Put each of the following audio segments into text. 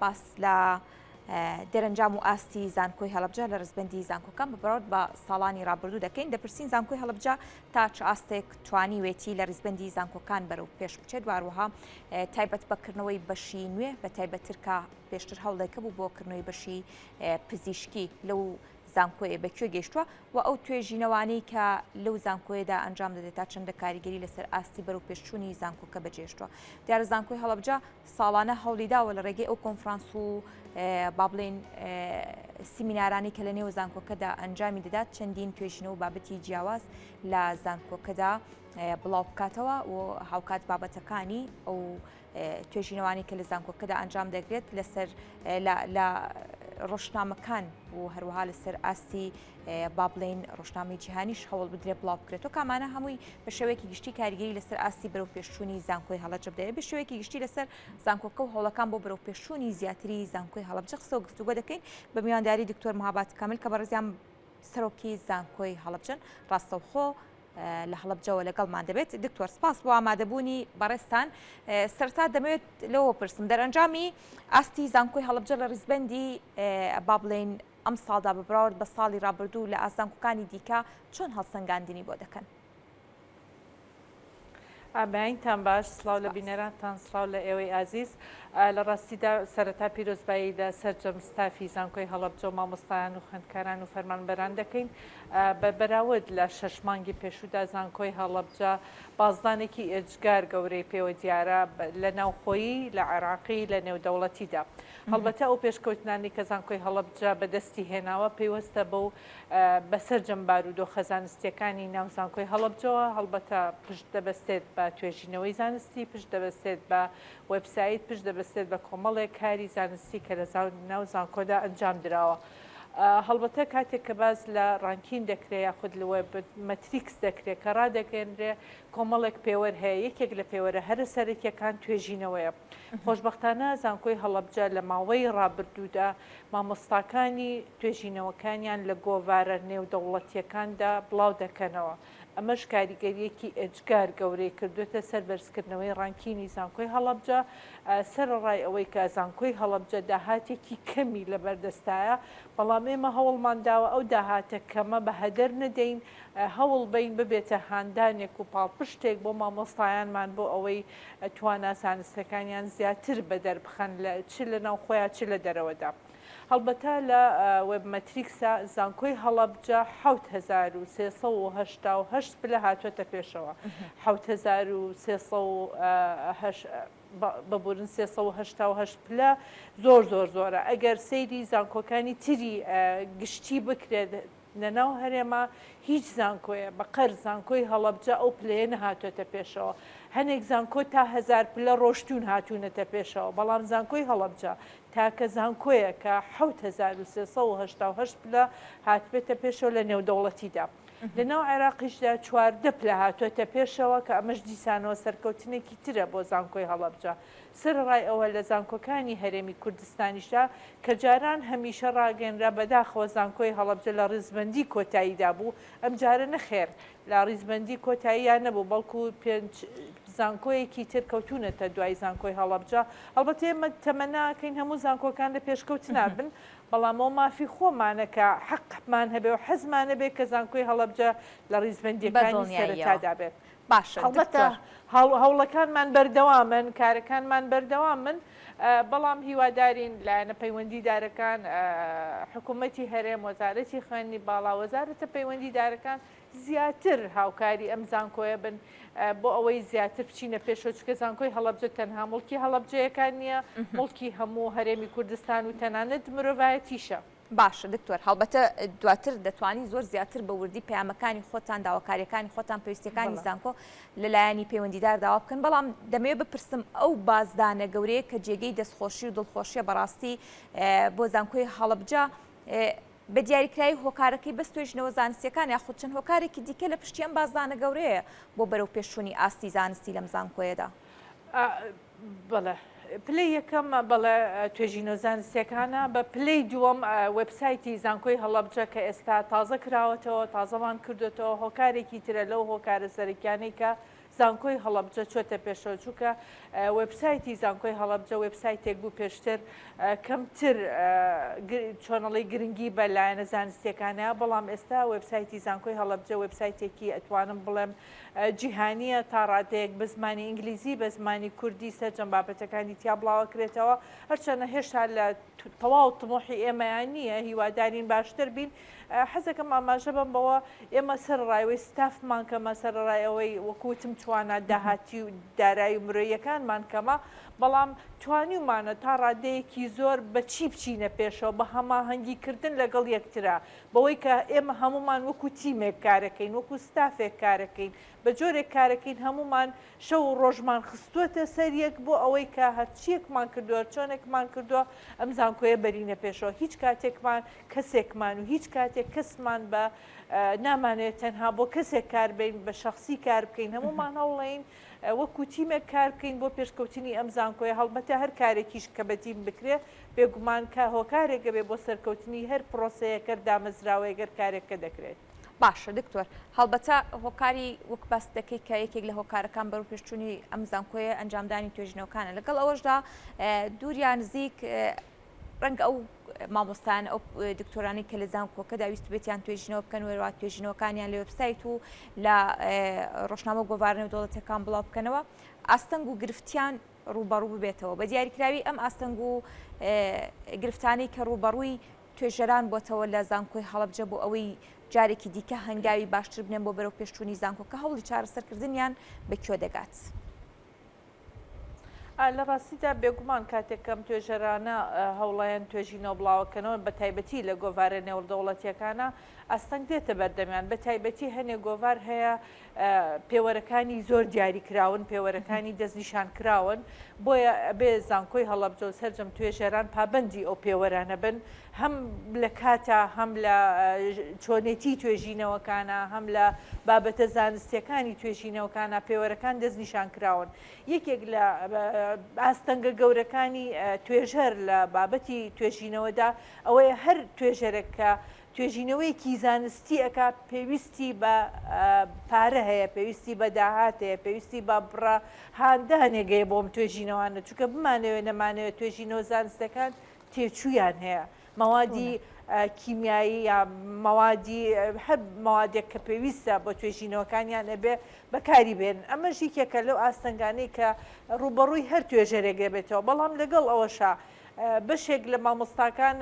باس لە دەرەنجام و ئاستی زانکۆی هەڵەبجە لە ڕزبەندی زانکۆکان بە بەراورد بە ساڵانی ڕابردوو دەکەین، دەپرسین زانکۆی هەڵەبجە تا چ ئاستێک توانیوێتی لە ڕیزبەندی زانکۆکان بەرەو پێش بچێت و هەروەها تایبەت بە کردنەوەی بەشی نوێ بە تایبەتتر کە پێشتر هەوڵێکە بوو بۆ کردنەوەی بەشی پزیشکی لەو زانکۆیە بە کوێ گەیشتووە و ئەو توێژینەوانەی کە لەو زانکۆیەدا ئەنجام دەدرێت تا چەندە کاریگەری لەسەر ئاستی بەرەو پێشچوونی زانکۆکە بەجێهێشتووە. دیارە زانکۆی هەڵەبجە ساڵانە هەوڵی داوە لە ڕێگەی ئەو کۆنفرانس و با بڵێین سیمینارانەی کە لە نێو زانکۆکەدا ئەنجامی دەدات چەندین توێژینەوە و بابەتی جیاواز لە زانکۆکەدا بڵاو بکاتەوە و هاوکات بابەتەکانی ئەو توێژینەوانی کە لە زانکۆکەدا ئەنجام دەگرێت لەسەر لە ڕۆژنامەکان و هەروەها لەسەر ئاستی با بڵێین ڕۆژنامەی جیهانیش هەوڵ بدرێت بڵاو بکرێتەوە کامانە هەمووی بە شێوەیەکی گشتی کاریگەری لەسەر ئاستی بەرەوپێشچوونی زانکۆی هەڵەبجە بدەێت بە شێوەیەکی گشتی لەسەر زانکۆکە و هەوڵەکان بۆ بەرەوپێشچوونی زیاتری زانکۆی هەڵەبجە قسە و گفتوگۆ دەکەین بە میوانداری دکتۆر مهاباد کامل کە بەڕێزیان سەرۆکی زانکۆی هەڵەبجەن ڕاستەوخۆ لە هەڵەبجەوە لەگەڵمان دەبێت. دکتۆر سپاس بۆ ئامادەبوونی بەڕێزتان. سەرەتا دەمەوێت لەوە پرسم دەرئەنجامی ئاستی زانکۆی هەڵەبجە لە ڕیزبەندی با بڵێین ئەمساڵدا بە بەراورد بە ساڵی ڕابردوو لە ئاست زانکۆکانی دیکە چۆن هەڵسەنگاندنی بۆ دەکەن؟ بەیانتان باش، سڵاو لە بینەرانتان، سڵاو لە ئێوەی ئازیز. لە ڕاستیدا سەرەتا پیرۆزبایی لە سەرجەم ستافی زانکۆی هەڵەبجە و مامۆستایان و خوێندکاران و فەرمانبەران دەکەین. بە بەراورد لە شەش مانگی پێشوودا زانکۆی هەڵەبجە بازدانێکی ئێجگار گەورەی پێوە دیارە لە ناوخۆیی، لە عێراقی، لە نێودەوڵەتیدا. هەڵبەتە ئەو پێشکەوتنانەی کە زانکۆی هەڵەبجە بەدەستی هێناوە پەیوەستە بەو بە سەرجەم بارودۆخە زانستییەکانی ناو زانکۆی هەڵەبجەوە، هەڵبەتە پشت دەبەستێت بە توێژینەوەی زانستی، پشت دەبەستێت بە وێبسایت، پشت دەبەستێت بە کۆمەڵێک کاری زانستی کە لە ناو زانکۆدا ئەنجام دراوە. هەڵبەتە کاتێک کە باس لە ranking دەکرێت یاخود لە وێب مەتریکس دەکرێت کە ڕادەگەیەنرێ کۆمەڵێک پێوەر هەیە، یەکێک لە پێوەرە هەرە سەرەکییەکان توێژینەوەیە. خۆشبەختانە زانکۆی هەڵەبجە لە ماوەی ڕابردوودا مامۆستاکانی توێژینەوەکانیان لە گۆڤارە نێودەوڵەتییەکاندا بڵاو دەکەنەوە، ئەمەش کاریگەرییەکی ئێجگار گەورەی کردووەتە سەر بەرزکردنەوەی ranking ی زانکۆی هەڵەبجە، سەرەڕای ئەوەی کە زانکۆی هەڵەبجە داهاتێکی کەمی لەبەردەستایە، بەڵام ئێمە هەوڵمان داوە ئەو داهاتە کەمە بە هەدەر نەدەین، هەوڵ بەین ببێتە هاندانێک و پاڵپشتێک بۆ مامۆستایانمان بۆ ئەوەی توانا زانستەکانیان زیاتر بەدەر بخەن لە چ لە ناوخۆیا چ لە دەرەوەدا. هەڵبەتە لە وێب مەتریکسا زانکۆی هەڵەبجە 7388 پلە هاتووەتە پێشەوە. 7308 ببورن 388 پلە زۆر زۆر زۆرە. ئەگەر سەیری زانکۆکانی تری گشتی بکرێت لەناو هەرێما هیچ زانکۆیە بە قەرز زانکۆی هەڵەبجە ئەو پلەیە نەهاتۆتە پێشەوە هەنێک زانکۆ تا هەزار پلە ڕۆشتوون هاتوونەتە پێشەوە بەڵام زانکۆی هەڵەبجە تاکە زانکۆیە کە 7388 پلە هاتبێتە پێشەوە لە نێودەوڵەتیدا لەناو عێراقیشدا 14 پلە هاتۆتە پێشەوە کە ئەمەش دیسانەوە سەرکەوتنێکی ترە بۆ زانکۆی هەڵەبجە سەرەڕای ئەوە لە زانکۆکانی هەرێمی کوردستانیشدا کە جاران هەمیشە ڕاگەیەنرا بەداخەوە زانکۆی هەڵەبجە لە ڕیزبەندی کۆتاییدا بوو ئەمجارە نەخێر لە ڕیزبەندی کۆتاییا نەبوو بەڵکو پێنج زانکۆیەکی تر کەوتوونەتە دوای زانکۆی هەڵەبجە هەڵبەتە ئێمە تەمەناکەین هەموو زانکۆکان لە پێشکەوتنا بن بەڵام ئەو مافی خۆمانە کە حەقمان هەبێ و حەزمان هەبێ کە زانکۆی هەڵەبجە لە ڕیزبەندییەکانی سەرەتادا بێت. باشە هەڵبەتە دکتۆر. هەوڵەکانمان بەردەوامن، کارەکانمان بەردەوامن، بەڵام هیوادارین لایەنە پەیوەندیدارەکان، حکوومەتی هەرێم، وەزارەتی خوێندنی باڵا، وەزارەتە پەیوەندیدارەکان زیاتر هاوکاری ئەم زانکۆیە بن بۆ ئەوەی زیاتر بچینە پێشەوە، چونکە زانکۆی هەڵەبجە تەنها موڵکی هەڵەبجەیەکان نییە، موڵکی هەموو هەرێمی کوردستان و تەنانەت مرۆڤایەتیشە. باشە دکتۆر هەڵبەتە دواتر دەتوانی زۆر زیاتر بە وردی پەیامەکانی خۆتان داواکاریەکانی خۆتان پێویستیەکانی زانکۆ لە لایەنی پەیوەندیدار داوا بکەن بەڵام دەمەوێت بپرسم ئەو بازدانە گەورەیە کە جێگەی دەستخۆشی و دڵخۆشیە بەڕاستی بۆ زانکۆی هەڵەبجە بە دیاریکرایی هۆکارەکەی بەس توێژینەوە زانستیەکان یاخود چەند هۆکارێکی دیکە لە پشتی ئەم بازدانە گەورەیە بۆ بەرەو پێشچوونی ئاستی زانستی لەم زانکۆیەدا؟ بەڵێ پلەی یەکەم بەڵێ توێژینەوە زانستیەکانە، بە پلەی دووەم وێبسایتی زانکۆی هەڵەبجە کە ئێستا تازە کراوەتەوە تازەمان کردوێتەوە هۆکارێکی ترە لەو هۆکارە سەرەکیانەی کە زانکۆی هەڵەبجە چۆتە پێشەوە چونکە وێبسایتی زانکۆی هەڵەبجە وێبسایتێک بوو پێشتر کەمتر چۆنەڵی گرنگی بە لایەنە زانستیەکانە بەڵام ئێستا وێبسایتی زانکۆی هەڵەبجە وێبسایتێکی ئەتوانم بڵێم جیهانیە تا ڕادەیەک بە زمانی ئینگلیزی بە زمانی کوردی سەرجەم بابەتەکانی تیا بڵاوەکرێتەوە هەرچەنە هێشتا لە تەواو تموحی ئێمەیان نییە هیوادارین باشتر بین حەزەکەم ئاماژە بەم بەوە ئێمە سەرەڕای ئەوەی ستافمان کەمە، سەرەڕای ئەوەی وەکو وتم توانا داهاتی و دارایی و مرۆییەکانمان کەمە، بەڵام توانیومانە تا ڕادەیەکی زۆر بە چی بچینە پێشەوە، بە هەماهەنگی کردن لەگەڵ یەکترا، بەوەی کە ئێمە هەموومان وەکو تیمێک کارەکەین، وەکو ستافێک کارەکەین، بە جۆرێک کارەکەین هەموومان شەو و ڕۆژمان خستووەتە سەر یەک بۆ ئەوەی کە هەرچییەکمان کردووە، هەرچۆنێکمان کردووە ئەم زانکۆیە بەرینە پێشەوە. هیچ کاتێکمان کەسێکمان و هیچ کاتێک کەسمان بە نامانەوێت تەنها بۆ کەسێک کار بین، بە شەخسی کار بکەین، هەموومان هەوڵەین وەکو تیمێک کار بکەین بۆ پێشکەوتنی ئەم زانکۆیە. هەڵبەتە هەر کارێکیش کە بە تیم بکرێ بێگومان کە هۆکارێک ئەبێ بۆ سەرکەوتنی هەر پرۆسەیەک، هەر دامەزراوەیەک، هەر کارێک کە دەکرێت. باشە دکتۆر هەڵبەتە هۆکاری وەک باست دەکەی کە یەکێک لە هۆکارەکان بەرەو پێشچوونی ئەم زانکۆیە ئەنجامدانی توێژینەوەکانە لەگەڵ ئەوەشدا دوور یا نزیک ڕەنگە ئەو مامۆستایان ئەو دکتۆرانی کە لە زانکۆکەدا ویستبێتیان توێژینەوە بکەن وەروا توێژینەوەکانیان لە وێبسایت و لە ڕۆژنامە گۆڤارە نێودەوڵەتیەکان بڵاو بکەنەوە ئاستەنگ و گرفتیان ڕووبەڕوو ببێتەوە بە دیاریکراوی ئەم ئاستەنگ و گرفتانەی کە ڕووبەڕووی توێژەران بۆتەوە لە زانکۆی هەڵەبجە بۆ ئەوەی جارێکی دیکە هەنگاوی باشتر بنێن بۆ بەرەو پێشچوونی زانکۆکە هەوڵی چارەسەرکردنیان بە کوێ دەگات؟ لە ڕاستیدا بێگومان کاتێک کەم توێژەرانە هەوڵەیەن توێژینەوە بڵاوەکەنەوە بە تایبەتی لە گۆڤارە نێودەوڵەتیەکانە ئاستەنگ دێتە بەردەمیان بە تایبەتی هەنێ گۆڤار هەیە پێوەرەکانی زۆر دیاری کراون، پێوەرەکانی دەستنیشان کراون، بۆیە ئەبێ زانکۆی هەڵەبجە و سەرجەم توێژەران پابەندی ئەو پێوەرانە بن، هەم لە کاتا، هەم لە چۆنێتی توێژینەوەکانا، هەم لە بابەتە زانستییەکانی توێژینەوەکانا پێوەرەکان دەستنیشان کراون. یەکێک لە ئاستەنگە گەورەکانی توێژەر لە بابەتی توێژینەوەدا ئەوەیە هەر توێژەرێک کە توێژینەوەیەکی زانستی ئەکا پێویستی بە پارە هەیە، پێویستی بە داهات هەیە، پێویستی بە بڕە هاندانێک هەیە بۆ ئەم توێژینەوانە، چونکە بمانەوێ نەمانەوێ توێژینەوە زانستەکان تێچوویان هەیە، مەوادی کیمیایی یا مەوادی هەر مەوادێک کە پێویستە بۆ توێژینەوەکانیان ئەبێ بەکاری بێنن، ئەمەش یەکێکە لەو ئاستەنگانەی کە ڕووبەڕووی هەر توێژەرێک دەبێتەوە، بەڵام لەگەڵ ئەوەشا بەشێک لە مامۆستاکان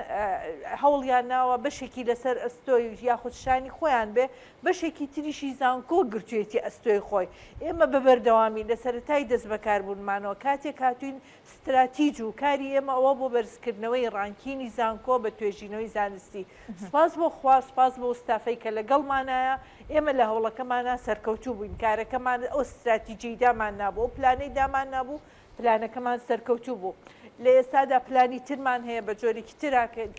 هەوڵیان ناوە بەشێکی لەسەر ئەستۆی یاخود شانی خۆیان بێ، بەشێکی تریشی زانکۆ گرتوویەتی ئەستۆی خۆی. ئێمە بە بەردەوامی لە سەرەتای دەستبەکاربوونمانەوە کاتێک هاتووین ستراتیج و کاری ئێمە ئەوە بۆ بەرزکردنەوەی ranking ی زانکۆ بە توێژینەوەی زانستی. سوپاس بۆ خوا، سوپاس بۆ ستافەی کە لەگەڵمانایە، ئێمە لە هەوڵەکەمانا سەرکەوتوو بووین. کارەکەمان ئەو ستراتیجەی داماننابوو، ئەو پلانەی داماننابوو پلانەکەمان سەرکەوتوو بوو. لە ئێستادا پلانی ترمان هەیە، بە جۆرێکی تر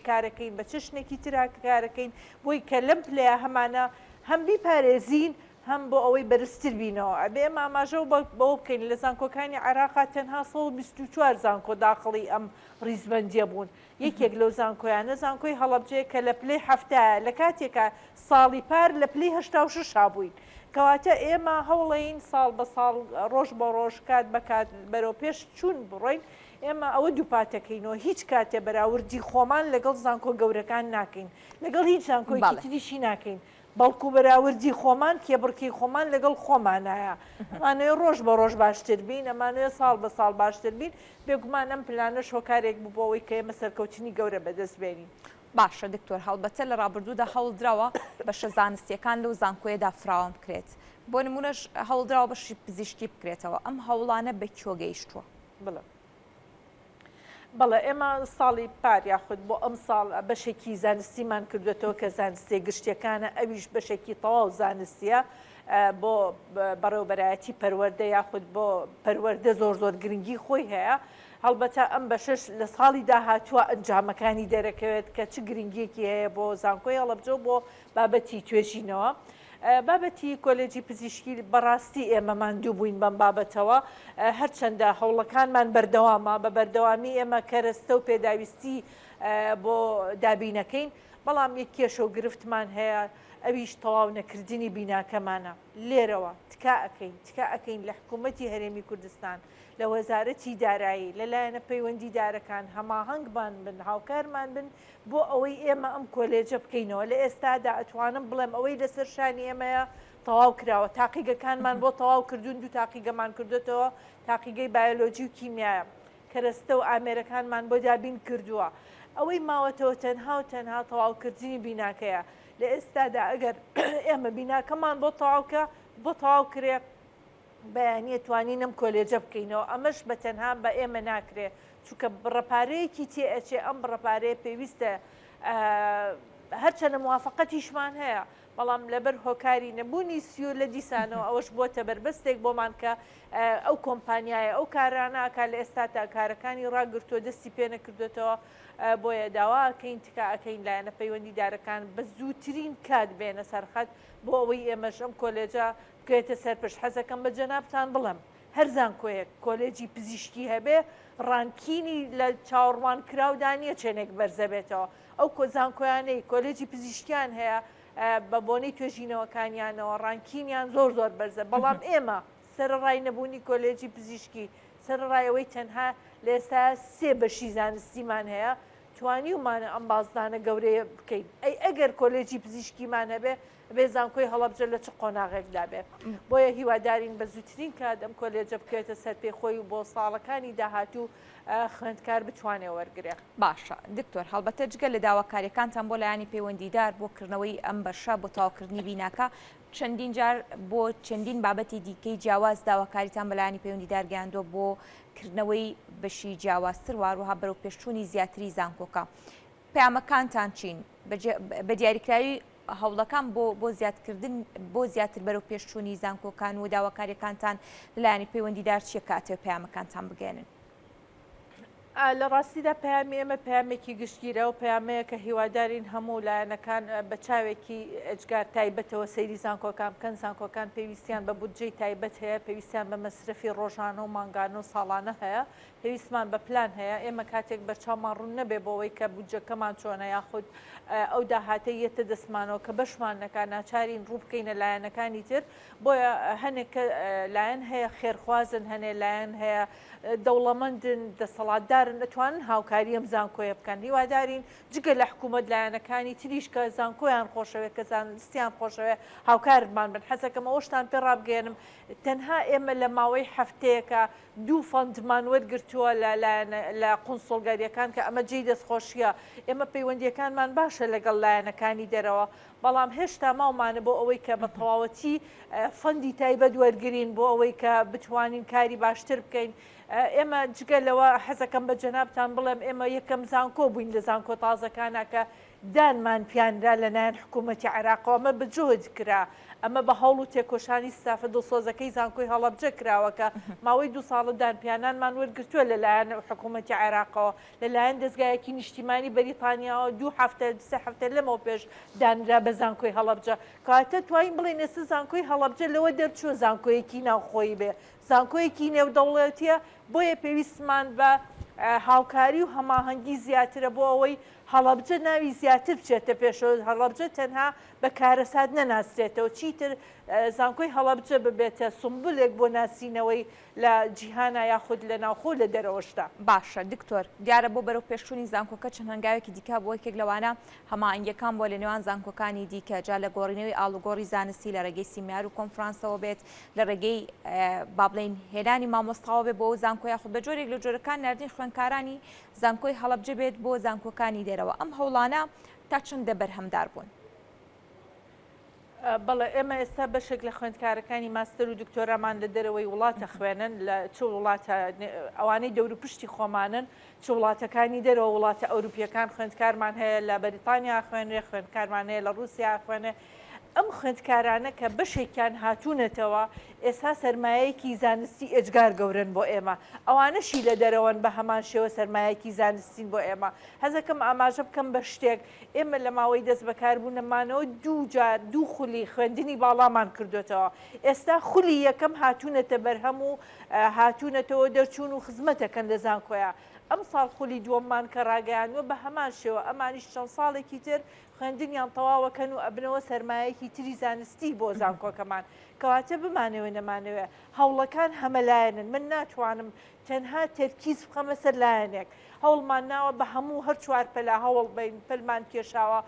کارەکەین، بە چەشنێکی تر کارەکەین، بۆی کە لەم پلەیە هەمانە هەم بیپارێزین، هەم بۆ ئەوەی بەرزتر بینەوە. ئەبێ ئێمە ئاماژە بەوە بکەین لە زانکۆکانی عێراقا تەنها 124 زانکۆ داخڵی ئەم ڕیزبەندییە بوون. یەکێک لەو زانکۆیانە زانکۆی هەڵەبجەیە کە لە پلەی حەفتایە، لە کاتێکا ساڵی پار لە پلەی 86 بووین. کەواتە ئێمە هەوڵەین ساڵ بە ساڵ، ڕۆژ بە ڕۆژ، کات بە کات بەرەو پێش چوون بڕۆین. ئێمە ئەوە دووپاتەکەینەوە هیچ کاتێ بەراوردی خۆمان لەگەڵ زانکۆ گەورەکان ناکەین، لەگەڵ هیچ زانکۆیەکی تریشی ناکەین، بەڵکو بەراوردی خۆمان، کێبڕکێی خۆمان لەگەڵ خۆمانایە. ئەمانەوێ ڕۆژ بە ڕۆژ باشتر بین، ئەمانەوێ ساڵ بە ساڵ باشتر بین. بێگومان ئەم پلانەش هۆکارێک بوو بۆ ئەوەی کە ئێمە سەرکەوتنی گەورە بەدەست بێنین. باشە دکتۆر، هەڵبەتە لە ڕابردوودا هەوڵدراوە بەشە زانستییەکان لەو زانکۆیەدا فراوان بکرێت، بۆ نموونەش هەوڵدراوە بەشی پزیشکی بکرێتەوە، ئەم هەوڵانە بە کوێ گەیشتووە؟ بەڵێ. بەڵێ ئێمە ساڵی پار یاخود بۆ ئەمساڵ بەشێکی زانستیمان کردوێتەوە کە زانستیە گشتیەکانە ئەویش بەشێکی تەواو زانستیە بۆ بەڕێوبەرایەتی پەروەردە یاخود بۆ پەروەردە زۆر زۆر گرنگی خۆی هەیە هەڵبەتە ئەم بەشەش لە ساڵی داهاتووە ئەنجامەکانی دەرەکەوێت کە چ گرنگیەکی هەیە بۆ زانکۆی هەڵەبجە و بۆ بابەتی توێژینەوە. بابەتی کۆلێجی پزیشکی بەڕاستی ئێمە ماندوو بووین بەم بابەتەوە، هەرچەندە هەوڵەکانمان بەردەوامە، بە بەردەوامی ئێمە کەرەستە و پێداویستی بۆ دابینەکەین، بەڵام یەک کێشە و گرفتمان هەیە ئەویش تەواو نەکردنی بیناکەمانە. لێرەوە تکا ئەکەین، تکا ئەکەین لە حکوومەتی هەرێمی کوردستان، لە وەزارەتی دارایی، لە لایەنە پەیوەندیدارەکان هەماهەنگمان بن، هاوکارمان بن بۆ ئەوەی ئێمە ئەم کۆلێجە بکەینەوە. لە ئێستادا ئەتوانم بڵێم ئەوەی لەسەر شانی ئێمەیە تەواو کراوە، تاقیگەکانمان بۆ تەواو کردوون، دوو تاقیگەمان کردۆتەوە، تاقیگەی بایۆلۆجی و کیمیایە. کەرەستە و ئامێرەکانمان بۆ دابین کردووە، ئەوەی ماوەتەوە تەنها و تەنها تەواوکردنی بیناکەیە، لە ئێستادا ئەگەر ئێمە بیناکەمان بۆ تەواوکە بۆ تەواو کرێ بەیانیە توانین ئەم کۆلێجە بکەینەوە، ئەمەش بە تەنها بە ئێمە ناکرێ، چونکە بڕە پارەیەکی تێ ئەچێ، ئەم بڕە پارەیە پێویستە هەرچەنە موافەقەتیشمان هەیە، بەڵام لەبەر هۆکاری نەبوونی سیولە دیسانەوە ئەوەش بووەتە بەربەستێک بۆمان کە ئەو کۆمپانیایە ئەو کارانە ئەکات لە ئێستاتا کارەکانی ڕاگرتووە دەستی پێ نەکردوێتەوە بۆیە داوا ئەکەین تکا ئەکەین لایەنە پەیوەندیدارەکان بە زووترین کات بێنە سەرخەت بۆ ئەوەی ئێمەش ئەم کۆلێجە بکەوێتە سەر پشت حەزەکەم بە جەنابتان بڵێم هەر زانکۆیەک کۆلێجی پزیشکی هەبێ ranking ی لە چاوەڕوان کراودا نییە چەندێک بەرزەبێتەوە ئەو زانکۆیانەی کۆلێجی پزیشکیان هەیە بە بۆنەی توێژینەوەکانیانەوە ranking یان زۆر زۆر بەرزە، بەڵام ئێمە سەرەڕای نەبوونی کۆلێجی پزیشکی، سەرەڕای ئەوەی تەنها لە ئێستا سێ بەشی زانستیمان هەیە، توانیومانە ئەم بازدانە گەورەیە بکەین. ئەی ئەگەر کۆلێجی پزیشکیمان هەبێ، ئەبێ زانکۆی هەڵەبجە لە چ قۆناغێکدا بێ؟ بۆیە هیوادارین بە زووترین کات ئەم کۆلێجە بکەوێتە سەر پێی خۆی و بۆ ساڵەکانی داهاتوو خوێندکار بتوانێ وەرگرێ. باشە دکتۆر هەڵبەتە جگە لە داواکاریەکانتان بۆ لایەنی پەیوەندیدار بۆ کردنەوەی ئەم بەشە بۆ تەواوکردنی بیناکە چەندین جار بۆ چەندین بابەتی دیکەی جیاواز داواکاریتان بە لایەنی پەیوەندیدار گەیاندووە بۆ کردنەوەی بەشی جیاوازتر و هەروەها بەرەوپێشچوونی زیاتری زانکۆکە پەیامەکانتان چین بە دیاریکراوی هەوڵەکان بۆ بۆ زیادکردن بۆ زیاتر بەرەو پێشچوونی زانکۆکان و داواکاریەکانتان لەلایەنی پەیوەندیدار چیە کە ئەتەوێ پەیامەکانتان بگەیەنن؟ لە ڕاستیدا پەیامی ئێمە پەیامێکی گشتگیرە و پەیامەیە کە هیوادارین هەموو لایەنەکان بە چاوێکی ئێجگار تایبەتەوە سەیری زانکۆکان بکەن، زانکۆکان پێویستیان بە بودجەی تایبەت هەیە، پێویستیان بە مەسرەفی ڕۆژانە و مانگانە و ساڵانە هەیە، پێویستمان بە پلان هەیە، ئێمە کاتێک بەرچاومان ڕوون نەبێ بۆ ئەوەی کە بودجەکەمان چۆنە یاخود ئەو داهاتەی یەتە دەستمانەوە کە بەشمان نەکا ناچارین ڕوو بکەینە لایەنەکانی تر، بۆیە هەنێک لایەن هەیە خێرخوازن، هەنێ لایەن هەیە دەوڵەمەندن، دەسەڵاتدارن ئەتوانن هاوکاری ئەم زانکۆیە بکەن، هیوادارین جگە لە حکوومەت لایەنەکانی تریش کە زانکۆیان خۆشەوێ کە زانستیان خۆشەوێ هاوکارمان بن، حەزەکەم ئەوەشتان پێ ڕابگەیەنم تەنها ئێمە لە ماوەی هەفتەیەکا دوو fund مان وەرگرتووە لە لایەنە لە قونسوڵگەرییەکان کە ئەمە جێی دەستخۆشییە، ئێمە پەیوەندییەکانمان باشە لەگەڵ لایەنەکانی دەرەوە، بەڵام هێشتا ماومانە بۆ ئەوەی کە بە تەواوەتی fund ی تایبەت وەرگرین بۆ ئەوەی کە بتوانین کاری باشتر بکەین. ئێمە جگە لەوە حەزەکەم بە جەنابتان بڵێم ئێمە یەکەم زانکۆ بووین لە زانکۆ تازەکانا کە دانمان پیانرا لەلایەن حکوومەتی عێراقەوە، ئەمە بە جوهد کرا، ئەمە بە هەوڵ و تێکۆشانی ستافە دڵسۆزەکەی زانکۆی هەڵەبجە کراوە کە ماوەی دوو ساڵە دانپیانانمان وەرگرتووە لەلایەن حکوومەتی عێراقەوە، لەلایەن دەزگایەکی نیشتیمانی بەریتانیاوە دوو هەفتە سێ هەفتە لەمەوپێش دانرا بە زانکۆی هەڵەبجە. کەواتە توانین بڵێین ئێستا زانکۆی هەڵەبجە لەوە دەرچووە زانکۆیەکی ناوخۆیی بێ، زانکۆیەکی نێودەوڵەتییە، بۆیە پێویستمان بە هاوکاری و هەماهەنگی زیاترە بۆ ئەوەی هەڵەبجە ناوی زیاتر بچێتە پێشەوە، هەڵەبجە تەنها بە کارەسات نەناسرێتەوە، چیتر زانکۆی هەڵەبجە ببێتە سومبولێک بۆ ناسینەوەی لە جیهانا یاخود لە ناوخۆ و لە دەرەوەشدا. باشە دکتۆر، دیارە بۆ بەرەوپێشچوونی زانکۆکە چەند هەنگاوێکی دیکە هەبووە، یەکێک لەوانە هەماهەنگییەکان بووە لە نێوان زانکۆکانی دیکە، جا لە گۆڕینەوەی ئاڵوگۆڕی زانستی لە ڕێگەی سیمینار و کۆنفرانسەوە بێت، لە ڕێگەی با بڵێین هێنانی مامۆستاوە بێت بۆ ئەو زانکۆ یاخود بە جۆرێک لە جۆرەکان ناردنی خوێندکارانی زانکۆی هەڵەبجە بێت بۆ زانکۆکانی دەرەوە، ئەم هەوڵانە تا چەندە بەرهەمدار بوون؟ بەڵێ، ئێمە ئێستا بەشێک لە خوێندکارەکانی ماستەر و دکتۆرامان لە دەرەوەی وڵات ئەخوێنن، لە چ وڵاتە ئەوانەی دەوروپشتی خۆمانن، چ وڵاتەکانی دەرەوە، وڵاتە ئەوروپییەکان خوێندکارمان هەیە لە بەریتانیا ئەخوێنرێ، خوێندکارمان هەیە لە ڕووسیا ئەخوێنێ. ئەم خوێندکارانە کە بەشێکیان هاتوونەتەوە، ئێستا سەرمایەیەکی زانستی ئێجگار گەورەن بۆ ئێمە. ئەوانەشی لە دەرەوەن بە هەمان شێوە سەرمایەکی زانستین بۆ ئێمە. حەزەکەم ئاماژە بکەم بە شتێک، ئێمە لە ماوەی دەستبەکاربوونەمانەوە دوو جار دوو خولی خوێندنی باڵامان کردۆتەوە. ئێستا خولی یەکەم هاتوونەتە بەرهەم و هاتوونەتەوە دەرچوون و خزمەتەکەن لە زانکۆیا. ئەمساڵ خولی دووەممان کە ڕاگەیاندووە بە هەمان شێوە ئەمانیش چەند ساڵێکی تر خوێندنیان تەواوەکەن و ئەبنەوە سەرمایەکی تری زانستی بۆ زانکۆکەمان. کەواتە بمانەوێ نەمانەوێ هەوڵەکان هەمەلایەنن، من ناتوانم تەنها تەرکیز بخەمە سەر لایەنێک، هەوڵمان ناوە بە هەموو هەر چوار پەلا هەوڵ بەین، پەلمان کێشاوە،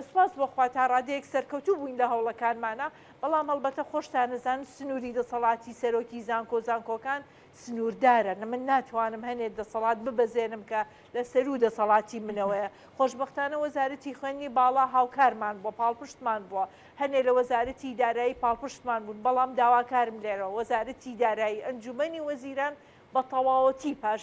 سوپاس بۆ خوا تا ڕادەیەک سەرکەوتوو بووین لە هەوڵەکانمانا، بەڵام هەڵبەتە خۆشتان ئەزانن سنووری دەسەڵاتی سەرۆکی زانکۆ زانکۆکان سنووردارە، من ناتوانم هەنێ دەسەڵات ببەزێنم کە لە سەروو دەسەڵاتی منەوەیە، خۆشبەختانە وەزارەتی خوێندنی باڵا هاوکارمان بووە، پاڵپشتمان بووە، هەنێ لە وەزارەتی دارایی پاڵپشتمان بوون، بەڵام داواکارم لێرەوە وەزارەتی دارایی، ئەنجوومەنی وەزیران بە تەواوەتی پاش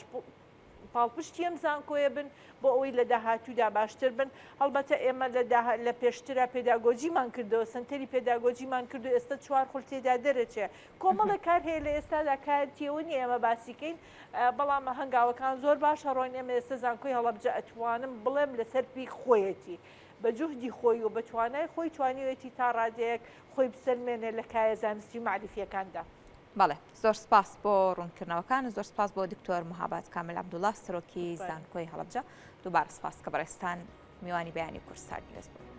پاڵپشتی ئەم زانکۆیە بن بۆ ئەوەی لە داهاتوودا باشتر بن. هەڵبەتە ئێمە لە لە پێشترا پێداگۆجیمان کردەوە، سەنتەری پێداگۆجیمان کرد و ئێستا چوار خول تێدا دەرەچێ. کۆمەڵێک کار هەیە لە ئێستادا کاتیەوە نییە ئێمە باسی کەین، بەڵام هەنگاوەکان زۆر باش ئەڕۆین. ئێمە ئێستا زانکۆی هەڵەبجە ئەتوانم بڵێم لەسەر پێی خۆیەتی. بە جوهدی خۆی و بە توانای خۆی توانیویەتی تا ڕادەیەک خۆی بسەلمێنێ لە کایە زانستی و مەعریفییەکاندا. بەڵێ زۆر سپاس بۆ ڕوونکردنەوەکان و زۆر سپاس بۆ دکتۆر مهاباد کامل عەبدوڵا سەرۆکی زانکۆی هەڵەبجە دووبارە سپاس کە بەڕێزتان میوانی بەیانی کوردستان نیوز بوون.